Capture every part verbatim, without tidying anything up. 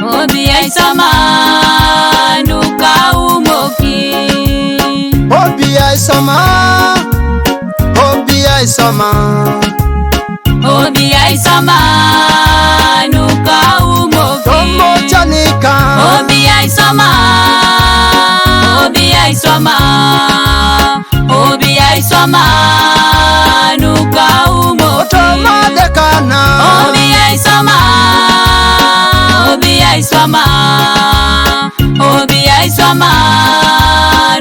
Obi aisoma nuka umoki. Obi aisoma, obi aisoma. Obi aisoma nuka umoki. Tomo chanika. Obi aisoma, obi aisoma. Obi aisoma nuka umoki. Otomo dekana. Obi aisoma, obi aisoma. Obi aisoma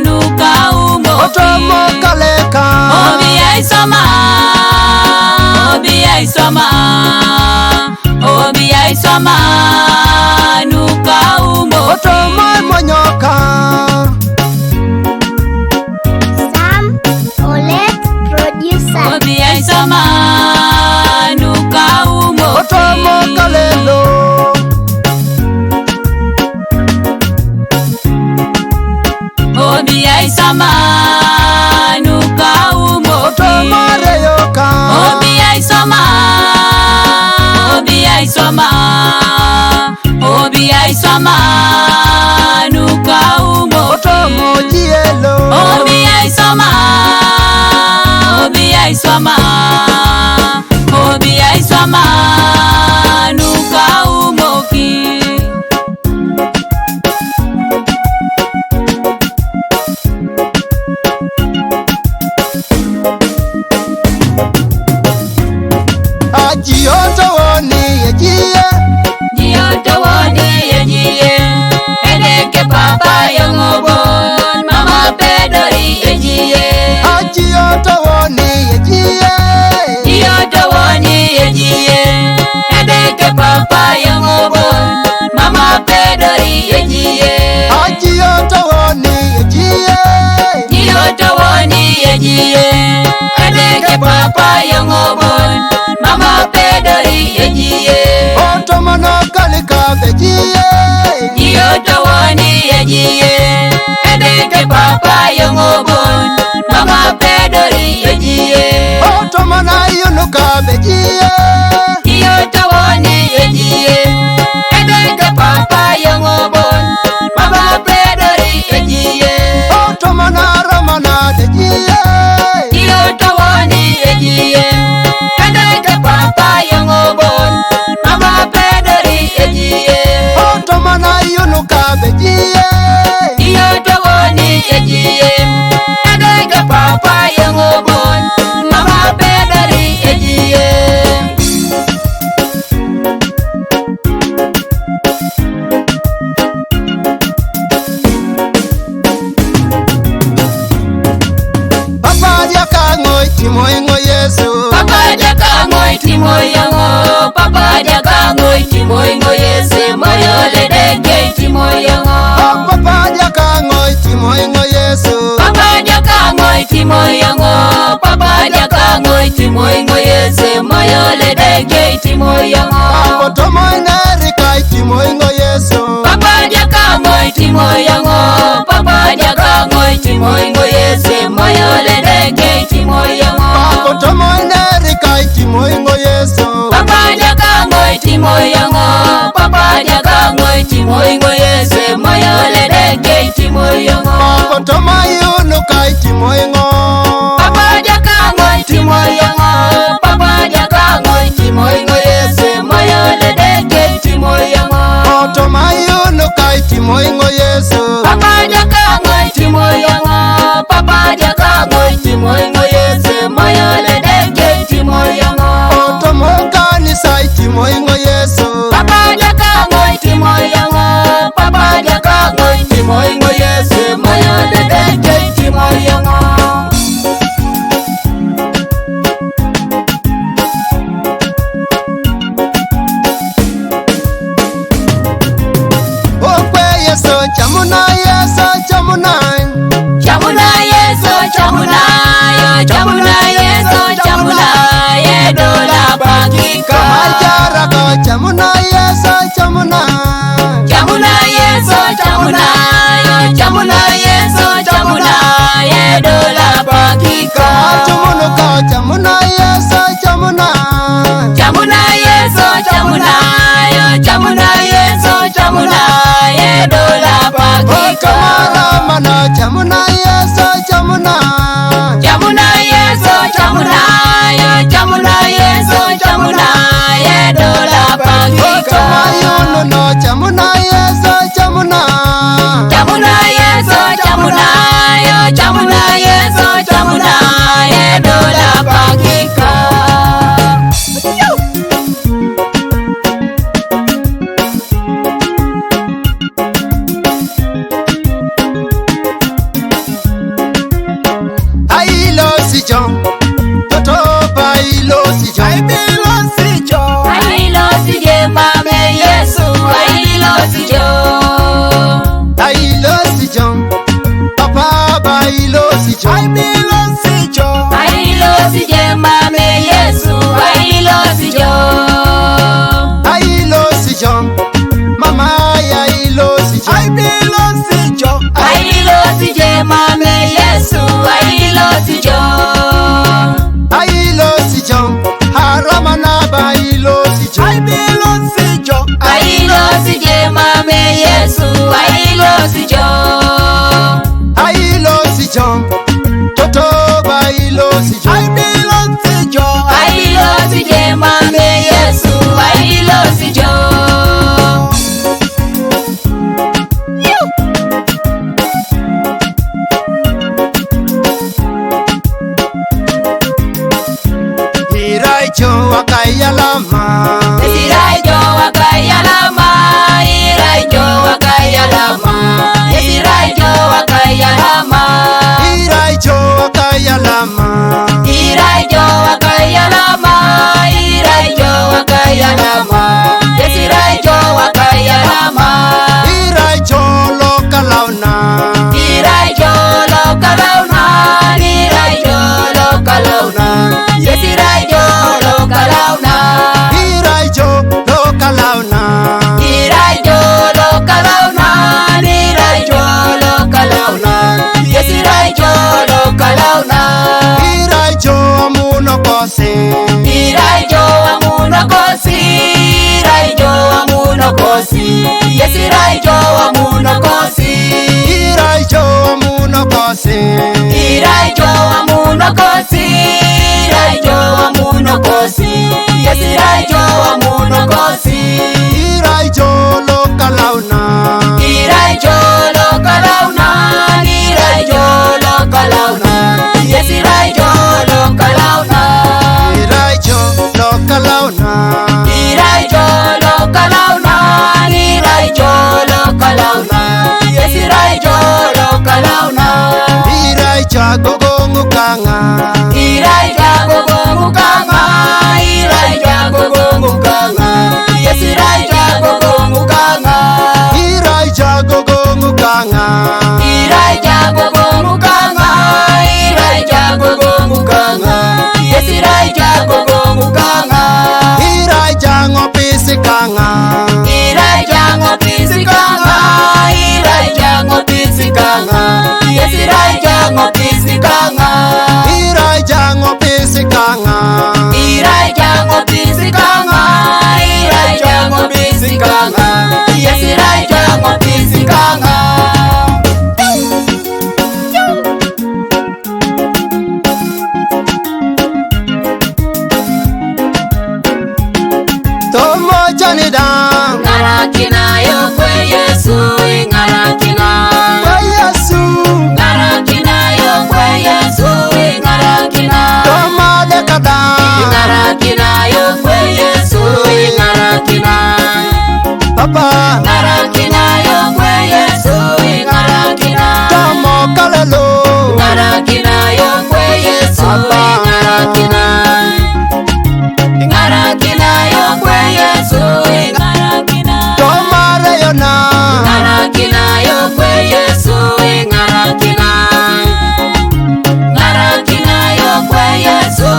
nuka umoki. Otomo kaleka. Obi aisoma, obi aisoma. Obi aisoma nuka umoki. Otomo monyoka. Sam Olet producer. Obi aisoma nuka umoki. Otomo kalelo. Obi aisoma nuka umoki. Otomo reyoka. Obi aisoma, obi aisoma. Obi aisoma nuka umoki. Otomo jielo. Obi aisoma, obi aisoma. Obi aisoma nuka umoki. Ajioto woni ejie. Jioto woni ejie. Edeke papa yongobon, mama pedori ejie. Ajioto woni ejie. Jioto woni ejie. Edeke papa yongobon, mama pedori ejie. Ajioto woni ejie. Jioto woni ejie. Edeke papa yongobon, mama pedori ejie. Otomo no kalika bejie. Jioto woni ejie. Edeke papa yongobon, mama pedori ejie. Otomo na yunuka bejie. Jioto woni ejie. Edeke papa yongobon, mama pedori ejie. Otomo na romana dejie. Jioto woni ejie. Edeke papa yongobon, mama pedori ejie. Otomo na yunuka bejie. Jioto woni ejie. Edeke papa yongobon, mama pedori ejie. Papa diaka ngoi timo ingo Yesu. Papa diaka ngoi timo yongo. Papa diaka ngoi timo ingo Yesu. Moyo ledeke timo yongo. Oh, papa diaka ngoi timo ingo Yesu. Papa diaka ngoi timo yongo. Papa diaka ngoi timo ingo Yesu. Moyo ledeke timo yongo. Papa tomo ineri kai timo ingo Yesu. Papa diaka ngoi timo yongo. Papa diaka ngoi timo ingo Yesu. Moyo ledeke timo yongo. Papa tomo ineri kai timo ingo Yesu. Papa diaka ngoi timo yongo. Papa diaka ngoi timo ingo Yesu. Moyo ledeke timo yongo. Papa tomo yunuka timo ingo. Papa diaka ngoi timo yongo. Papa diaka ngoi timo ingo Yesu. Moyo ledeke timo yongo. Otomo yunuka timo ingo Yesu. Papa diaka ngoi timo yongo. Papa diaka ngoi timo ingo Yesu. Moyo ledeke timo yongo. Otomo kanisa timo ingo Yesu. Papa diaka ngoi timo yongo. Papa diaka ngoi timo ingo Yesu. Moyo ledeke timo yongo. Okwe Yesu chamuna, Yesu chamuna. Chamuna Yesu chamuna, yo chamuna Yesu chamuna, ye dola bakika. Majara ko chamuna, Yesu chamuna. Chamuna Yesu chamuna, yo chamuna Yesu chamuna, ye dola bakika. Chamunu ko chamuna, Yesu chamuna. Chamuna Yesu chamuna, yo chamuna Yesu chamuna. Chamuna, ye dola pakiko. Oh, chamuna, chamuna, Yesu, chamuna. Chamuna, Yesu, chamuna, yo, chamuna, Yesu, chamuna, ye dola pakiko. Oh, chamuna, Yesu, chamuna. Chamuna, Yesu, chamuna, yo, chamuna, Yesu, chamuna, ye dola pakiko. Ailo sijo, toto ba ilo sijo. Ai bilo sijo. Ailo sije mame Yesu, ailo sijo. Ailo sijo, papa ba ilo sijo. Ai bilo sijo. Ailo sije mame Yesu, ailo sijo. Ailo sijo, mama ya ilo sijo. Ai bilo sijo. Ailo sije mame Yesu, ailo sijo. Ailo sijo, harama na ba ilo sijo. Ai bilo sijo. Ailo sije mame Yesu, ailo sijo. Ailo sijo, toto ba ilo sijo. Ai bilo sijo. Ailo sije mame Yesu, ailo sijo. Iraijo wakayalama. Iraijo wakayalama. Iraijo wakayalama. Iraijo wakayalama. Iraijo wakayalama. Iraijo wakayalama. Iraijo wakayalama. Yes, Iraijo wakayalama. Iraijo lokalauna. Iraijo lokalauna. Iraijo lokalauna. Yes, Iraijo lokalauna. Iraijo lokalauna. Iraijo lokalauna. Iraijo lokalauna. Yes, Iraijo lokalauna. Iraijo amuno kosi. Iraijo amuno kosi. Iraijo amuno kosi. Yes, Iraijo amuno kosi. Iraijo amuno kosi. Iraijo amuno kosi. Iraijo amuno kosi. Yes, Iraijo amuno kosi. Iraijo lokalauna. Iraijo lokalauna. Iraijo lokalauna. Yes, Iraijo lokalauna. Iraijo lokalauna. Iraijo lokalauna. Iraijo lokalauna. Yes, Iraijo lokalauna. Iraijo gogongu kanga. Iraijo gogongu kanga. Iraijo gogongu kanga. Yes, Iraijo gogongu kanga. Iraijo gogongu kanga. Iraijo gogongu kanga. Iraijo gogongu kanga. Yes, Iraijo gogongu kanga. Iraijo ngopisi kanga. Iraijo ngopisi kanga. Iraijo ngopisi kanga. Yes, Iraijo ngopisi kanga. Iraijo ngopisi kanga. Iraijo ngopisi kanga. Iraijo ngopisi kanga. Yes, Iraijo ngopisi kanga. Tomo chanida. Ngarakina yo kwe Yesu, ngarakina. Kwe Yesu. Ngarakina yo kwe Yesu, ngarakina. Toma dekada. Ngarakina yo kwe Yesu, ngarakina. Papa. Ngarakina yo kwe Yesu, ngarakina. Tomo kalelo. Ngarakina yo kwe Yesu, Papa. Ngarakina. Ngarakina yo kwe Yesu, ngarakina. Tomare yona. Ngarakina yo kwe Yesu, ngarakina. Ngarakina yo kwe Yesu,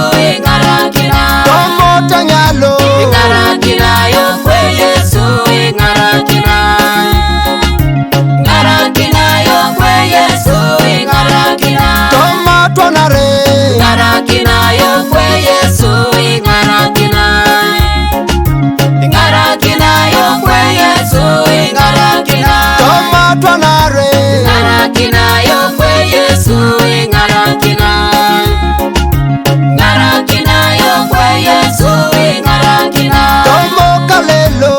ngarakina. Tomo tanyalo. Ngarakina yo kwe Yesu, ngarakina. Ngarakina yo kwe Yesu, ngarakina. Toma twanare. Ngarakina Lelo.